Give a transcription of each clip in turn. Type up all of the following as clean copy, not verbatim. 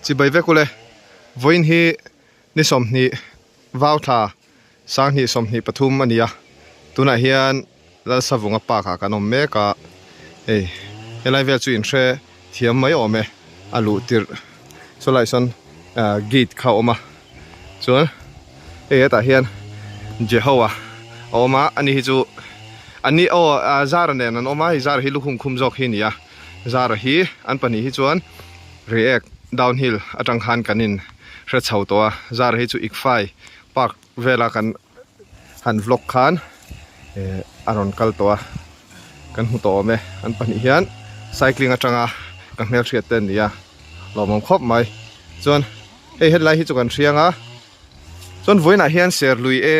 Chibai vek ule vawiin hi ni sawmhnih vau thla sanghnih sawmhnih pathum a ni a tunah hian Lalsavunga park ah kan awm mek a hei helai vel chu inhre thiam mai awm e a luh tirh saw lai sawn ah gate kha a awm a chuan hei hetah hian Jehoa a awm a ani hi chu ani aw ah Zara nen an awm a hei Zara hi lukhum khum zawk hi a ni a Zara hi an pahnih hi chuan Reiek downhill atang khan kan in hre chho tawh a Zara hi chu Ikfai park vela kan han vlog khan eh a rawn kal tawh a kan hmu tawh awm e an pahnih hian cycling atanga ka hmelhriat te an ni a lawmawm khawp mai chuan hei helai hi chu kan hriang a chuan vawiinah hian serlui e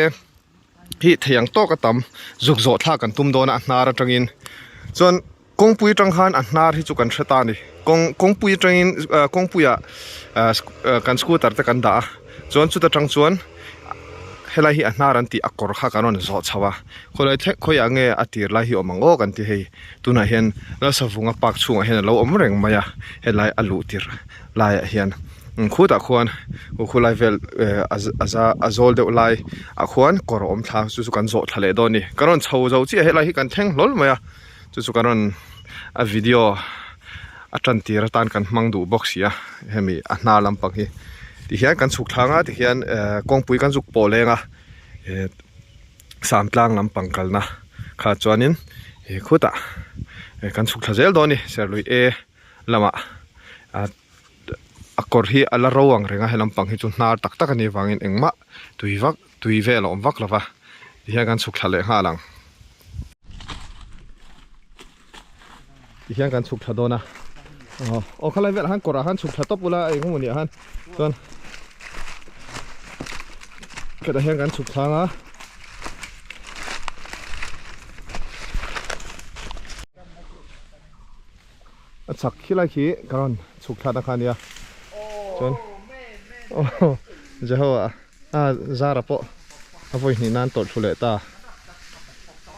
hi thei ang tawk a tam zuk zawh thlak kan tum dawn a a hnar atangin chuan. Kawngpui atang khan a hnar hi chu kan hre ta a ni kawng kawngpui atangin ah kawngpuiah ah kan scooter te kan dah a chuan chuta tang chuan helai hi a hnar an tih a kawr kha kan rawn zawh chho a khawilai thleng khawiah nge a tir lai hi awm ang aw kan ti hei tunah hian Lalsavunga park chhungah hian a lo awm reng mai a helai a luh tirh laiah hian khutah khuan khulai vel eh a za a zawl deuh lai ah khuan kawr a awm thla chu chu kan zawh thla leh dawn a ni kan rawn chho zo chiah helai hi kan thleng hlawl mai a. Chu chu kan rawn a video a tan tir atan kan hmang duh bawk si a hemi a hnar lampang hi tihian kan chhuk thlang a tihian ehh kawngpui kan zuk pawh leng a ehh samtlang lampang kalna kha chuanin ih khutah kan chhuk thla zel dawn a ni serlui e lamah ah a kawr hi a la ro ang reng a he lampang hi chu hnar tak tak a nih avangin engmah tui vak tui vel a awm vak lo va tihian kan chhuk thla leh nghal ang. Tihian kan chhuk thla dawn a aw aw khalai velah khan kawrah khan chhuk thla tawp ula eng emaw niah khan chuan hetah hian kan chhuk thlang a. A chhak khilai khi ka rawn chhuk thlatna kha a nia chuan aw Jehovah a zara pawh a vawi hnih nan tawlh thlu leh ta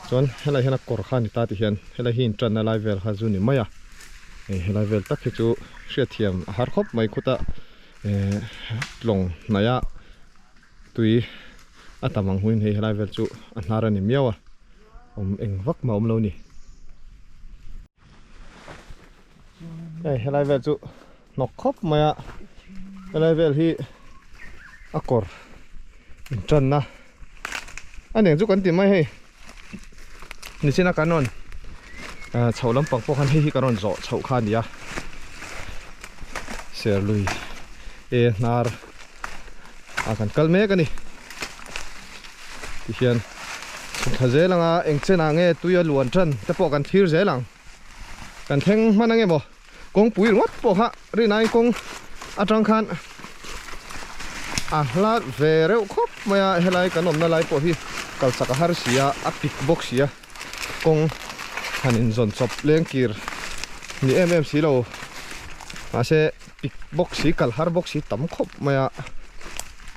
chuan helai hian a kawr kha a ni ta ti hian helai hi intanna lai vel kha zu ni mai a hei helai vel tak hi chu hriatthiam a har khawp mai khuta ehh tlawng hnaih a tui a tam ang huin hei helai vel chu a hnar a ni miau a awm eng vak mah a awm lo ni. Hei helai vel chu hnawk khawp mai a helai vel hi a kawr intanna a nen chu kan ti mai hei nichina kan rawn ah chhoh lampang pawh khan hei hi kan rawn zawh chhoh kha a ni a serlui e hnar ah kan kal mek a ni tihian thla zel anga eng chenah nge tui a luan tan te pawh kan thlir zel ang kan thleng hman ange maw kawngpui ringawt pawh kha rinai kawng atang khan a hla ve reuh khawp mai a helai kan awmna lai pawh hi kal chak a har si a a pik bawk si a kawng han inzawn chawp leng kir ni em em si lo mahse pik bawk si kal har bawk si tam khawp mai a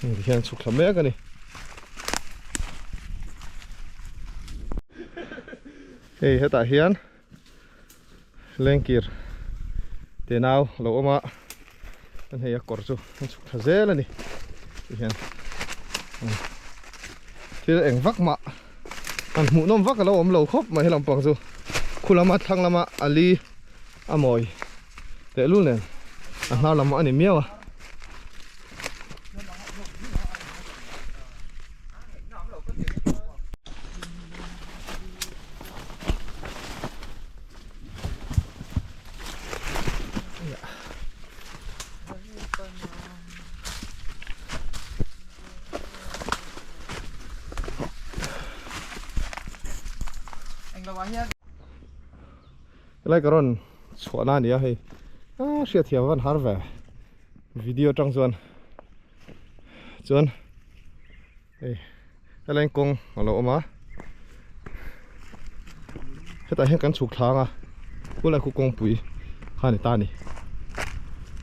heng ti hian chhuk thla mek a ni. Hei hetah hian lengkir tenau a lo awm a an hei a kawr chu an chhuk thla zel a ni ti hian thil eng vak mah an hmuh nawm vak a lo awm lo khawp mai helam pang chu khu lama thlang lama a li a mawi tehlul nen a hnar lam a ni miau a. Helai ka rawn chhuahna a ni a hei ah hriatthiam a van har ve video atang chuan chuan hei helai kawng a lo awm a hetah hian kan chhuk thlang a khulai khu kawngpui kha a ni ta a ni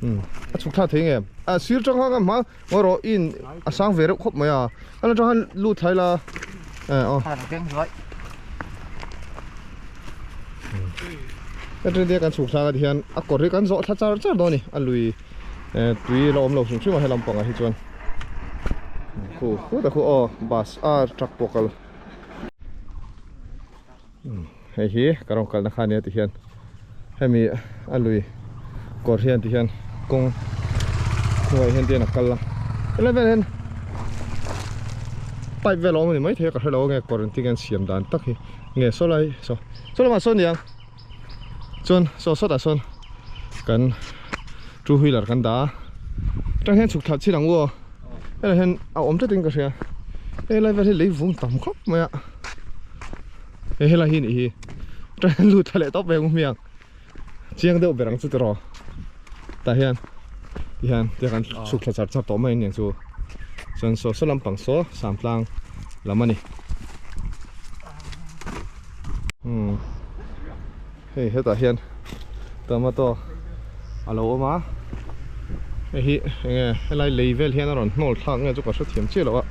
umm a chhuk thla thei nge a sir tang khan ka hma ngawi rawh in a sang ve reuh khawp mai a a la tang khan lut thlai la eh aw heti nia kan chhuk thlak a ti hian a kawr hi kan zawh thla char char dawn a ni a lui. Tui la awm lo hrim hrim a helam pangah hi chuan khu khut a khu aw bus a truck pawh kal hei hi ka rawn kalna kha ania ti hian hemi a lui kawr hian ti hian kawng hnuaiah hian tihian a kal a helai velah hian pipe vel a awm a ni maithei a ka hrelo ange kawr engtin nge an siam dan tak hi nge saw lai saw saw lamah sawn aniang. Chuan saw sawtah sawn kan two wheeler kan dah a atang hian chhuk thla chhin ang u aw helai hian a awm tlat in ka hria helai vel hi lei vung tam khawp mai a he helai hi nih hi atang hian lut thla leh tawp ve ang u hmiang chiang deuh ber ang chu tiraw tah hian ti hian ti hian kan chhuk thla char char tawh mai aniang chu chuan saw saw lampang saw samtlang lam a ni. Umm hei hetah hian tomato a lo awm a hei hi enge helai lei vel hian a rawn hnawl thlak nge chu ka hrethiam chiah lo a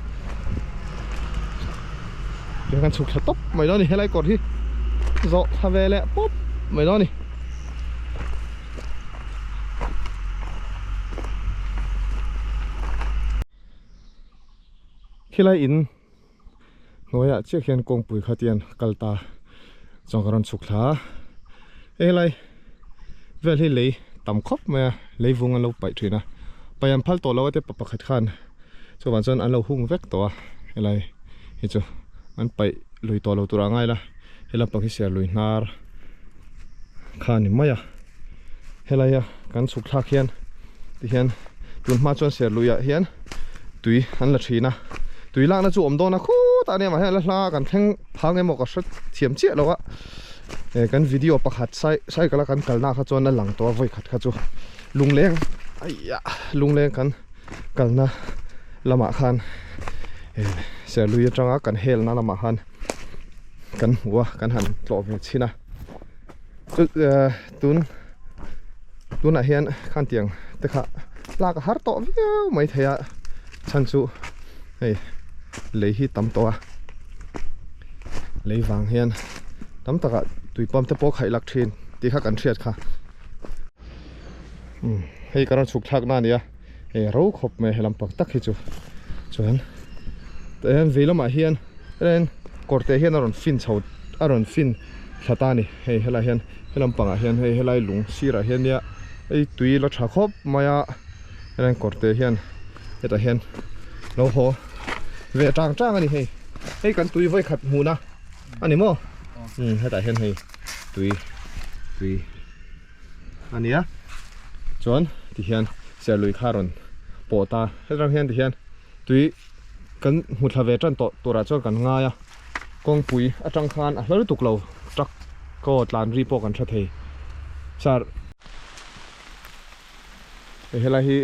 tihian kan chhuk thla tawp mai dawn a ni helai kawr hi zawh thla ve leh pawp mai dawn a ni. Khilai in. Hnuaiah chiah khian kawngpui kha tian kal ta chuan ka rawn chhuk thla a, hei helai vel hi lei tam khawp mai a, lei vung an lo paih thin a, paih an phal tawh lo a te pa pakhat khan chuvang chuan an lo hung vek tawh a, helai hi chu an paih lui tawh lo turah a ngai la, he lampang hi siar lui hnar kha a ni mai a, helaia kan chhuk thlak hian tihian tun hma chuan ser luiah hian tui an la thin a tui lakna chu awm dawn a khutah ania mahse la hla kan thleng phang emaw ka hre thiam chiah lo a eh kan video pakhat cycle a kan kalna kha chuan a lang tawh a vawi khat kha chu lungleng aiyah lungleng kan kalna lamah khan eh ser lui atanga kan helna lamah khan kan hmu a kan han tlawh ve chhin a. Tun tunah hian khan tiang te kha lak a har tawh viau mai thei a chhan chu hei lei hi tam tawh a lei vang hian tam takah tui pump te pawh khaih lak thin tih kha kan hriat kha umm hei ka rawn chhuk thlak na a ni a hei a ro khawp mai a helam pak tak hi chu chuan tah hian vei lamah hian eng kawr te hian a rawn fin chho a rawn fin thla ta a ni hei helaiah hian helam pangah hian hei helai lung sirah hian nia hei tui la tha khawp mai a helai kawr te hian hetah hian lo haw ve tang tang a ni hei hei kan tui vawi khat hmuhna a ni maw umm hetah hian hei tui tui a nia chuan tihian serlui kha a rawn pawh ta hetang hian tihian tui kan hmu thla ve tan tawh turah chuan kan ngai a kawngpui atang khan a hla lutuk lo truck kaw tlan ri pawh kan hre thei sir hei helai hi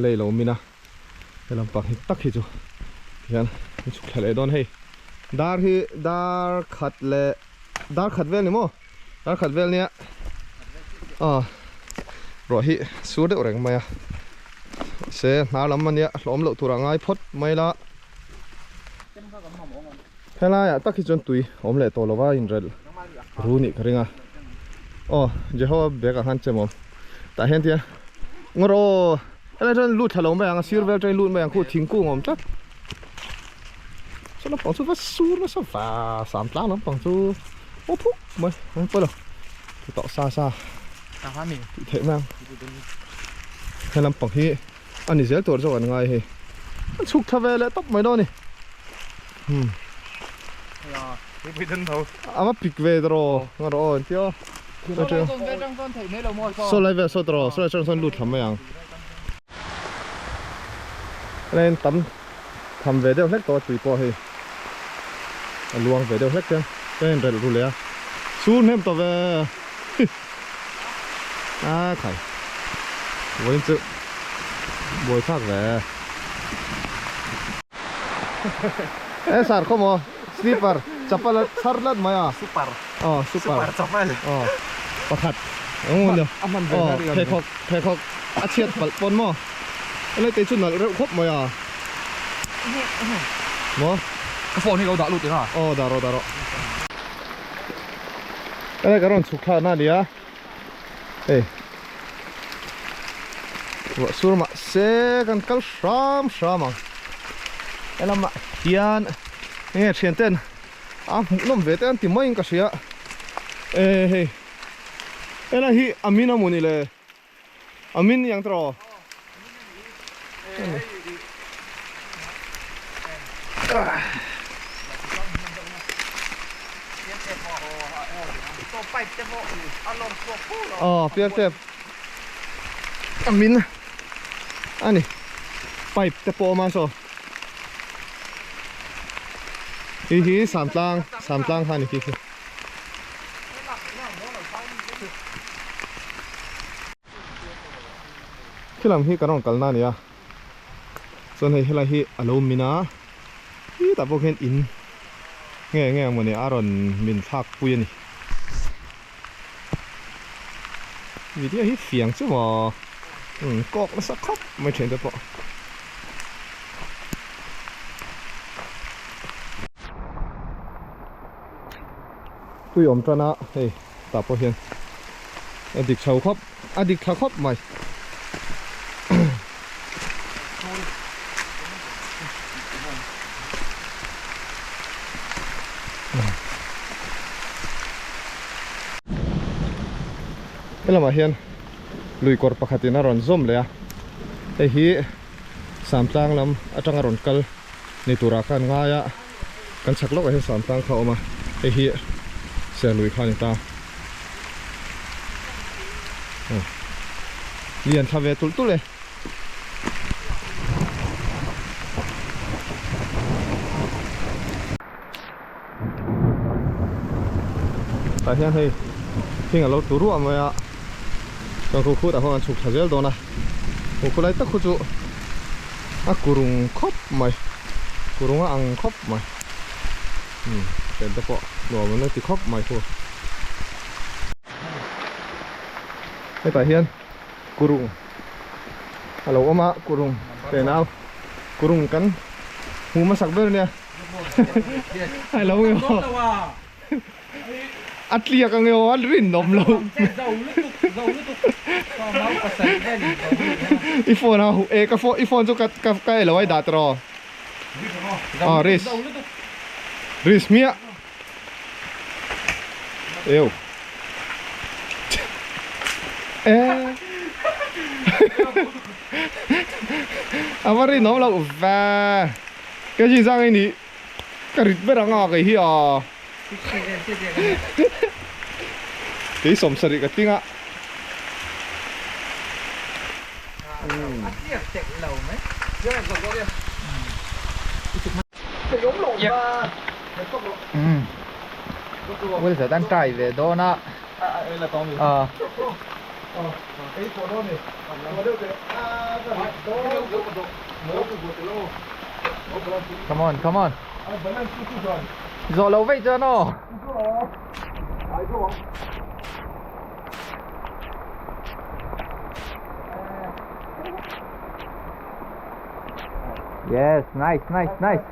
lei lo min a helam pang hi tak hi chu tihian an chhuk thla leh dawn hei dar hi dar khat leh dar khat vel ni maw dar khat vel nia aw ruah hi sur deuh reng mai a se hnar lam ania hlawm loh turah ngai phawt mai la helaiah tak hi chuan tui awm leh tawh lova inrelh ru nih ka ring a aw Jehovah bag ah khan chem awm tah hian tiang ngawr aw helai chuan lut thla lo mai ang a sir vel atangin lut mai ang khu thingkung a awm tlat. Saw lampang chu va sur nasa va sam tlang lampang chu aw phuk mai ang pawh lo ti tawh sa sa tih theih mai ang he lampang hi a ni zel tur zawk an ngai hei an chhuk thla ve leh tawp mai dawn a ni hmm a va pik ve tawh nga rawh aw engtia aw saw lai vel saw tawh rawh saw lai atang sawn lut thla mai ang. Helain tam tham ve deuh hlek tawh a tui pawh hei a luang ve deuh hlek chuan ka inrelh ru leh a chhur hnem tawh ve a khai vawiin chu buai thlak ve e sar khaw maw slipper chapal a chhar tlat mai a super aw super chapal aw pakhat aw pheikhawk pheikhawk a chhiat palh pawn maw helai te chu nalh reuh khawp mai a maw ka phone hi lo dah lut eng a aw dah rawh dah rawh helai ka rawn chhuk thlak na ania hei. Ruah sur mah se kan kal hram hram ang. Helamah hian enge thian ten a hmuhnawm ve te an ti maiin ka hria. E hei helai hi a min a mawni le a min ni ang tawh aw pial tep a min a ni pipe te pawh a awm a saw hei hi samtlang samtlang kha a ni khi khi. Khi lam hi kan rawn kalna a ni a chuan hei helai hi a lo min a hetah pawh khian in nge nge ang mawni a rawn min thlak pui a ni video hi fiang chu maw umm kawk nasa khawp mai thin te pawh. Tui awm tan a hei tah pawh hian a dik chho khawp a dik thla khawp mai. Helamah hian lui kawr pakhatin a rawn zawm leh a hei hi Samtlang lam atanga rawn kal ni turah khan ngai a. Kan chhak lawkah hian Samtlang kha a awm a, hei hi Serlui kha a ni ta. Lian thla ve tulh tulh e. Tah hian hei thing a lo tlu ruah mai a, chuan khu khutah khuan kan chhuk thla zel dawn a, khu khulai tak khu chu a kurung khawp mai kurung a ang khawp mai umm pen te pawh nuam an la ti khawp mai khu hetah hian kurung a lo awm a kurung tenau kurung kan hmu hmasak ber ania a lo nge maw A tliak ang emaw a rinawm lo. I phone a e ka phone i phone chu ka ka ka elo ai dah tawh aw risk risk hmiah eu e a va rinawm lo ve ka chin sang i nih Ka rit ber ang a kei hi a. Kei 70 ka ting a. Wilson an try ve dawn a. Come on, come on. Zawh lo veih chuan aw. Yes, nice, nice, nice.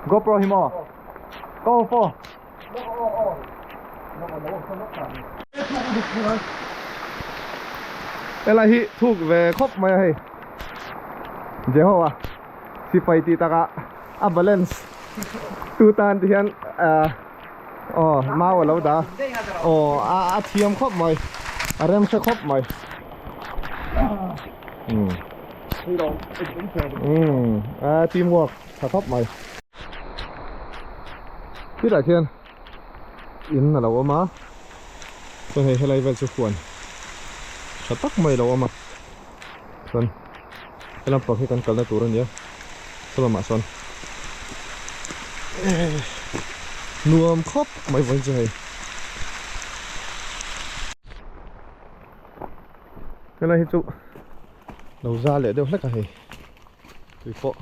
GoPro hi maw? Go for. Helai hi thuk ve khawp mai a hei Jehovah sipai tih takah a balance tu tan ti hian ahh aw mau a lo dah a aw a thiam khawp mai a rem hre khawp mai umm umm a team work tha khawp mai. Khitah khian in a lo awm a chuan hei helai vel chu huan tha tak mai a lo awm a chuan he lampang hi kan kalna tur a ni a saw lamah sawn nuam khawp mai vawiin chu hei helai hi chu lo za leh deuh hlek a hei. Tui pawh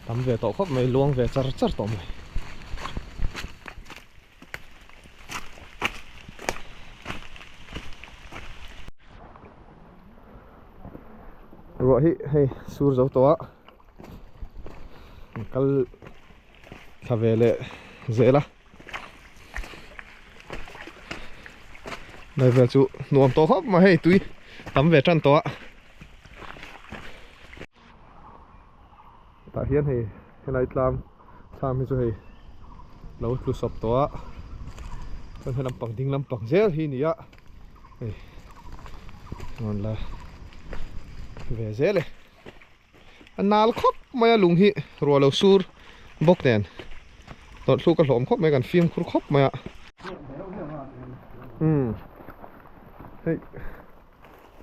tam ve tawh khawp mai luang ve char char tawh mai. Ruah hi hei sur zo tawh a kal thla ve leh zel a. Lai vel chu nuam tawh khawp mai hei tui tam ve tan tawh a. Tah hian hei helai tlang thlam hi chu hei lo tlu sawp tawh a chuan he lampang ding lampang zel hi a ni a hei rawn la ve zel e a nal khawp mai a lung hi ruah lo sur bawk nen tawlh thluk a hlawm khawp mai kan fimkhur khawp mai a umm hei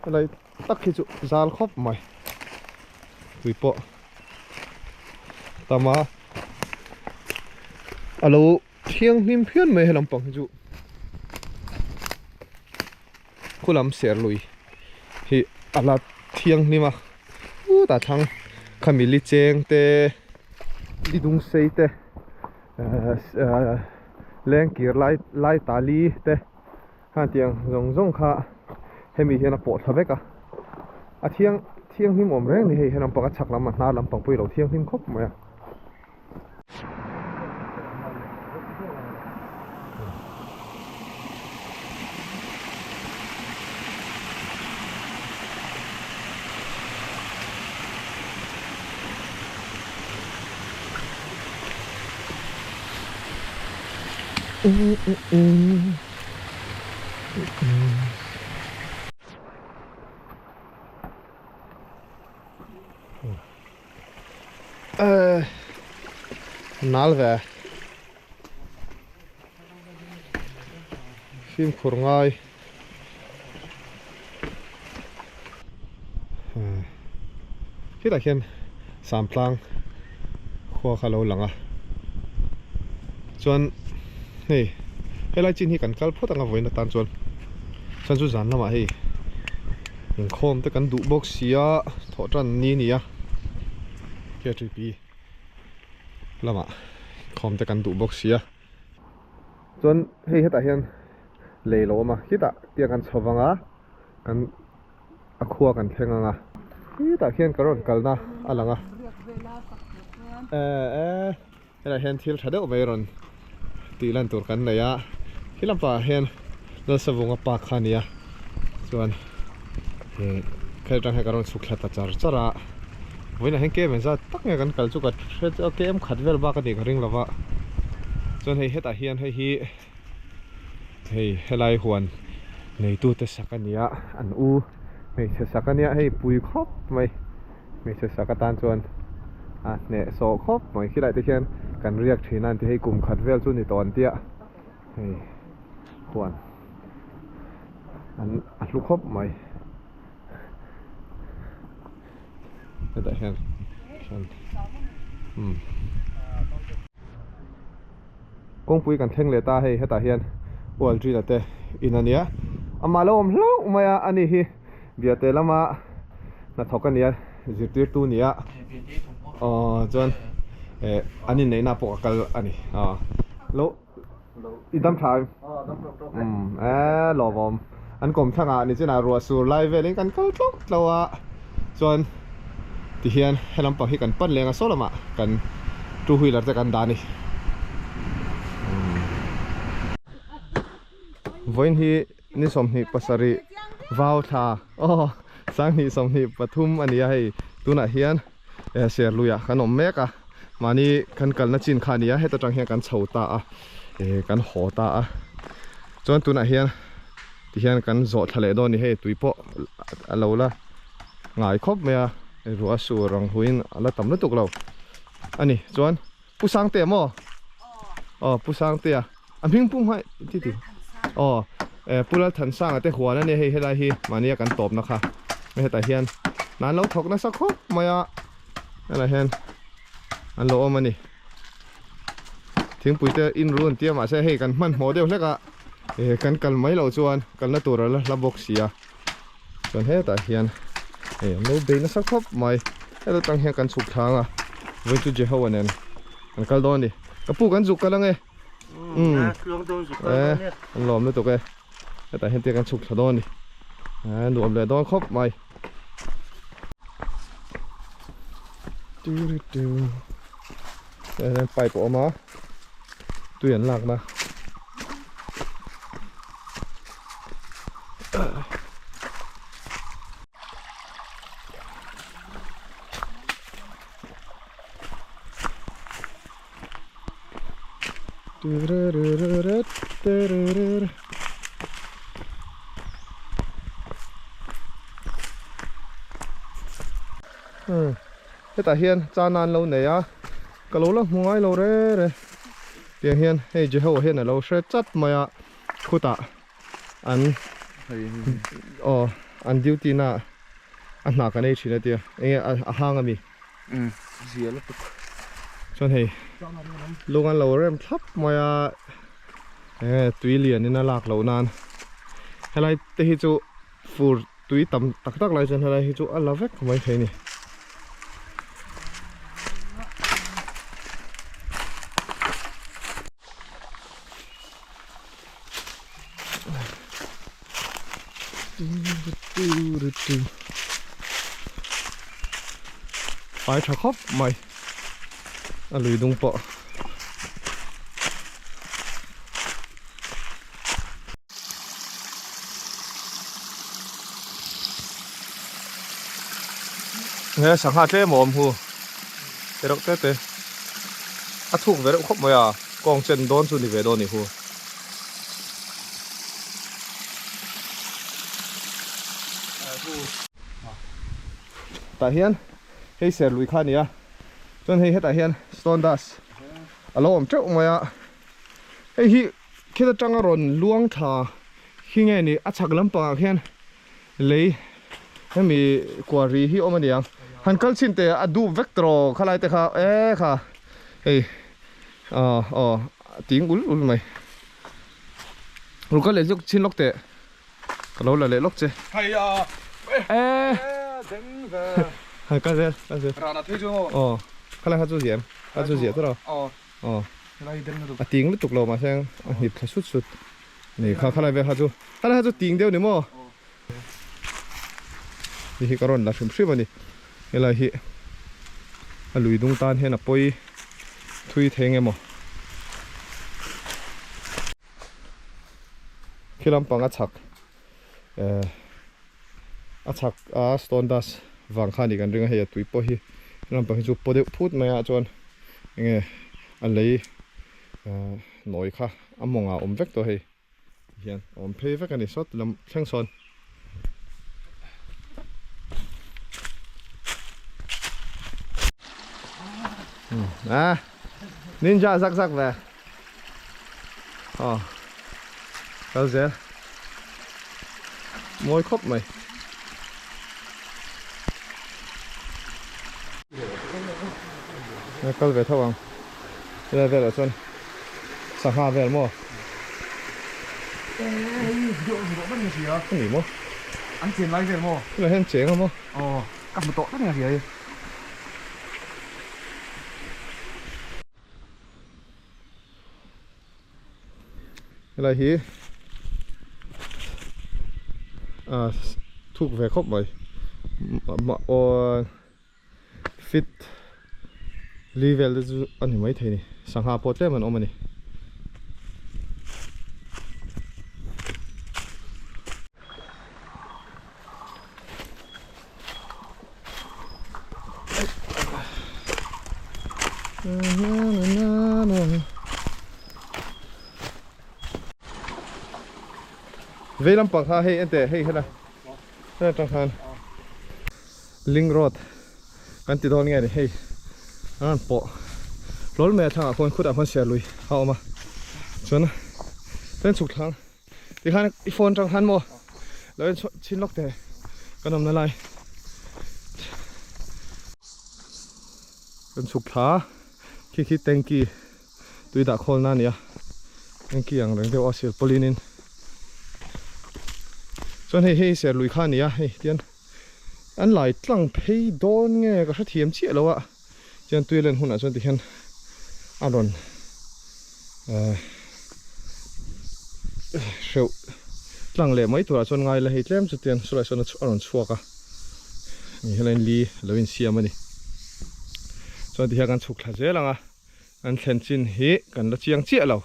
helai tak hi chu zal khawp mai tui pawh tam a a lo thianghlim phian mai he lampang hi chu khu lam ser lui hi a la thianghlim a chutah thlang khami li cheng te li dung sei te ehh lengkir lai lai tali te. Kha tiang zawng zawng kha hemi hian a pawh thla vek a, a thiang thianghlim awm reng ni hei he lampang a chhak lam a hnar lampang pawh hi a lo thianghlim khawp mai a. Nal ve fimkhur ngai khitah khian samtlang khua kha lo lang a chuan hei helai chin hi kan kal phawt ang a vawiin atan chuan chuan chu zan lamah hei inkhawm te kan duh bawk si a thawh tan ni a ni a K3P lamah inkhawm te kan duh bawk si a chuan hei hetah hian lei lo awm a khitah tiang kan chho vang a kan a khua kan thleng ang a khitah khian ka rawn kalna a lang a eh eh helaiah hian thil tha deuh mai rawn tih lan tur kan nei a khi lampangah hian Lalsavunga park kha a ni a chuan ih hei atang hian ka rawn chhuk thla ta char char a vawiinah hian kem engzat tak nge kan kal chu ka hre chiah a kem khat vel bak a nih ka ring lo va chuan hei hetah hian hei hi hei helai huan neitute sak a ni a an u hmeichhe sak a nia hei pui khawp mai hmeichhe sak atan chuan a hneh sawh khawp mai khilai te khian kan riak thin a an ti hei kum khat vel chu ni tawh an tia hei huan an a hlu khawp mai hetah hian hian umm. Kawngpui kan thleng leh ta hei hetah hian Ualṭina te in a nia amah lo awm hlauh mai a ani hi Biate lama hnathawk a nia zirtirtu a ni a aw chuan eh an inneihna pawh a kal a ni aw lo i dam tha em umm eee lawmawm an kawm thlangah ni chinah ruah sur lai velin kan kal tlauh tlauh a chuan tihian helam pang hi kan pan leng a saw lamah kan two wheeler te kan dah a ni vawiin hi ni 27 vau thla aw 2023 a ni a hei tunah hian eh serluiah kan awm mek a mahni kan kalna chin kha a ni a heta tang hian kan chho ta a eh kan haw ta a chuan tunah hian tihian kan zawh thla leh dawn a ni hei tui pawh a lo la ngai khawp mai a ruah a sur ang huiin a la tam lutuk lo a ni chuan Pu Sangtea maw aw Pu Sangtea a hming pum hmai ti ti aw eh Pu Lalthansanga te huan a nia hei helai hi mahnia kan tawpna kha hetah hian hna an lo thawk nasa khawp mai a helaiah hian an lo awm a ni thingpui te in ru an tia mahse hei kan hmanhmawh deuh hlek a eh kan kal mai loh chuan kalna tur a la hla bawk si a chuan hetah hian hei an lo bei nasa khawp mai heta tang hian kan chhuk thlang a vawi chu Jehovah nen kan kal dawn a ni ka pu kan zuk kal ange umm eh an lawm lutuk e hetah hian tia kan chhuk thla dawn a ni eh nuam leh dawn khawp mai hian pipe a awm a tui an lakna. Hetah hian chana an lo nei a, ka lo la hmu ngai lo re re. Tiang hian hei Jeho hian a lo hre chat mai a, khutah an aw an duty na a hna kan ei thin a tia enge a hang ami um zia lutuk chuan hei lung an lo rem thlap mai a enge tui lian in a lak loh nan helai te hi chu fur tui tam tak tak lai chuan helai hi chu a la vek mai thei a ni. Fai tha khawp mai a lui dung pawh. He sangha tlem a awm hu te reuh te te a thuk ve reuh khawp mai a kawng chen dawn chu ni ve dawn a ni hu. Tah hian hei ser lui kha a ni a chuan hei hetah hian stone dust a lo awm teuh mai a hei hi Thil atanga rawn luang tha khi nge ni a chhak lampangah khian lei hemi quarry hi awm a niang han kal chhin teh a dup vek tawh khalai te kha e kha hei aw aw a ting ul ul mai ru kal leh chhin lawk teh ka lo la leh lawk che e han kal zel kal zel aw khalai kha chu ziah em kha chu ziah tawh aw. Aw a ting lutuk lo mahse a hnip thla sut sut ni kha khalai vel kha chu khalai kha chu ting deuh ni maw ni hi ka rawn la hrim hrim a ni helai hi a lui dung tan hian a pawi thui thei nge maw khi lampang a chhak eh a chhak a stone dust vang kha a ni kan ring a hei a tui pawh hi lampang hi chu paw deuh phut mai a chuan enge a lei ah nawi kha a mawngah a awm vek tawh hei hian a awm phei vek a ni sawt lam thleng sawn. Ah ninja zak zak ve aw kal zel mawi khawp mai. A kal ve tho ang helai velah chuan sangha vel maw a ni maw an chen lai vel maw helai hian cheng a maw aw ka hmu tawh tlat nia hria hi. Helai hi ah thuk ve khawp mai aw fit li vel te chu a ni maithei a ni sangha pawh tlem an awm a ni. Vei lampang kha hei ente hei hela hela tang khan link road kan ti dawn nge ni hei an rawn pawh hlawl mai a thlangah khuan khutah khuan siar lui a awm a chuan chuan chhuk thlang Tikhan i phone tang khan maw lo en chhin lawk teh kan awmna lai kan chhuk thla khi khi tanky tui dah khawl na a ni a tanky ang reng deuh a silpaulin in chuan hei hei serlui kha a ni a hei tian an lai tlang phei dawn nge ka hrethiam chiah lo a Chuan tui len hunah chuan tikhian a rawn eh hreuh tlang leh mai turah chuan ngai la hei tlem chu tian chulai sawn a rawn chhuak a ni helai li lo insiam a ni chuan tikhian kan chhuk thla zel ang a an thlen chin hi kan la chiang chiah lo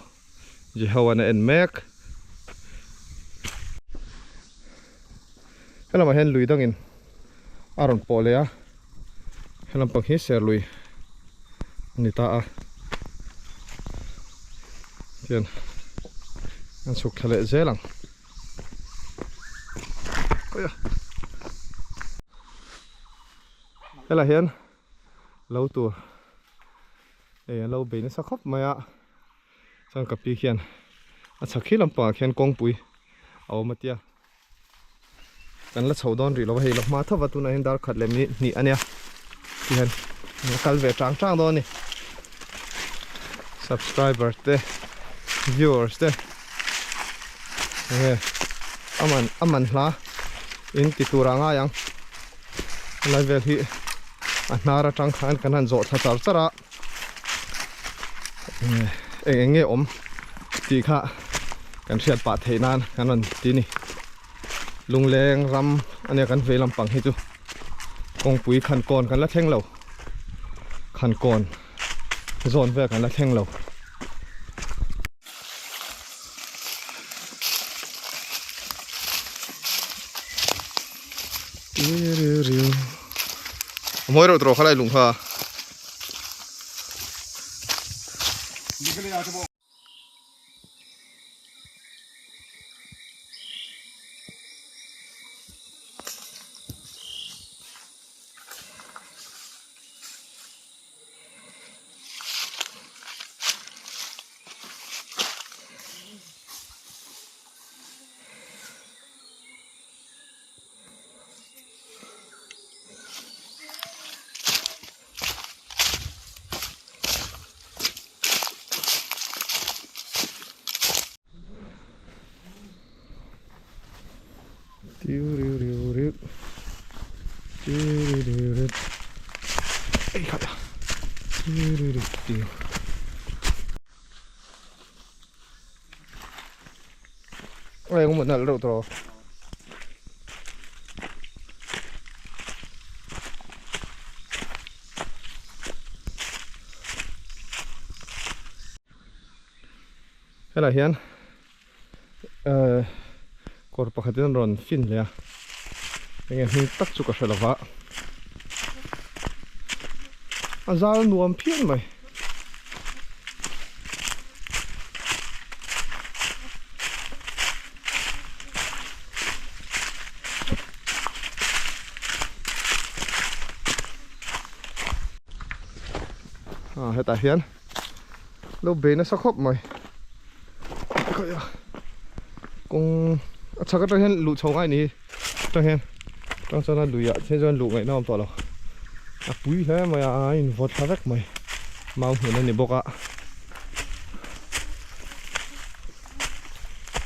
Jehovan a en mek. Helamah hian lui dangin a rawn pawh leh a, helam pang hi serlui a ni ta a, tihian an chhuk thla leh zel ang. Helaiah hian lo tur ei an lo bei nasa khawp mai a, chuan ka pi khian a chhak hi lampangah khian kawngpui a awm a tia. Kan la chho dawn rih lo a hei la hma tho va tunah hian dar khat leh minute hnih a nia tihian an la kal ve tang tang dawn a ni subscriber te viewers te enge a man a man hla in ti tur ah ngai ang helai vel hi a hnar atang khan kan han zawh thla char char a. Eng eng nge awm tih kha kan hriat pah theih nan kan rawn ti ni. Lungleng ram a nia kan vei lampang hi chu kawngpui khankawn kan la thleng lo. Khankawn zawn vel kan la thleng lo. A mawi reuh tawh khalai lung kha. Tiu riu riu riu Tiu riu riu riu Ei khat a Tiu riu riu tiu Ê cũng một nợ rượu rồi Helai hian eh kawr pakhat in an rawn fin leh a enge hming tak chu ka hre lova a zal nuam phian mai. Ah hetah hian lo bei nasa khawp mai kawng a chhak atang hian luh chho ngai ni hi atang hian atang chuan a lui ah te chuan luh ngaihna a awm tawh lo a pui hle mai a a in vawt thla vek mai mau hmun a ni bawk a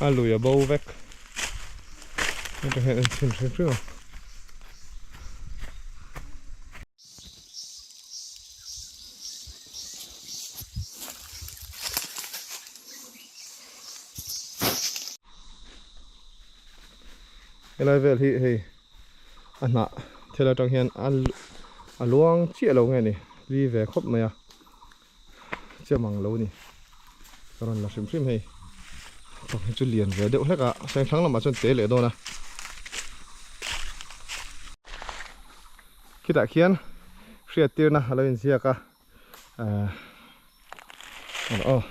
a lui a bo vek atang hian en chhin hrim hrim ang. Helai vel hi hei a hnah thil atang hian a luang chiah lo nge ni li ve khawp mai a chiam ang lo ni ka rawn la hrim hrim hei pakhat hi chu lian ve deuh hlek a seng thlang lamah chuan te leh dawn a khitah khian hriat tirna a lo inziak a ahh aw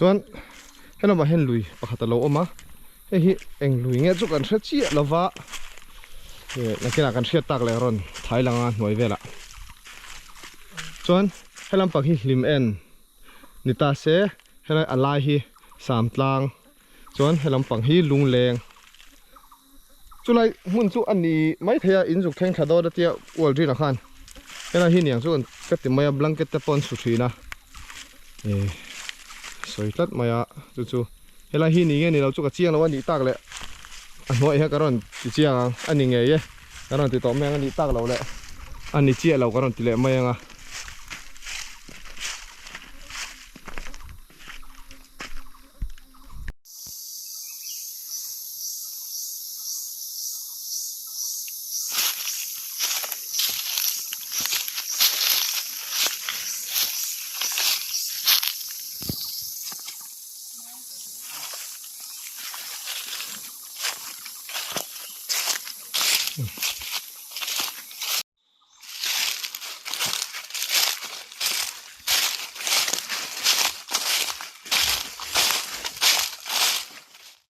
chuan helamah hian lui pakhat a lo awm a hei hi eng lui nge chu kan hre chiah lova eh nakinah kan hriat tak leh rawn thai lang a hnuai velah chuan helam pang hi hlim en ni ta se helai a lai hi samtlang chuan helam pang hi lungleng Chulai hmun chu a ni maithei a, in zuk thleng thla dawn a tia ual rinah khan helai hi niang chu ka ti mai a, blanket te pawh an su thin a, eh sawi tlat mai a chu chu helai hi ni nge ni lo chu ka chiang lo a nih tak leh a hnuaiah hian ka rawn ti chiang ang a ni ngei e ka rawn ti tawh mai ang a nih tak loh leh a ni chiah lo ka rawn ti leh mai ang a.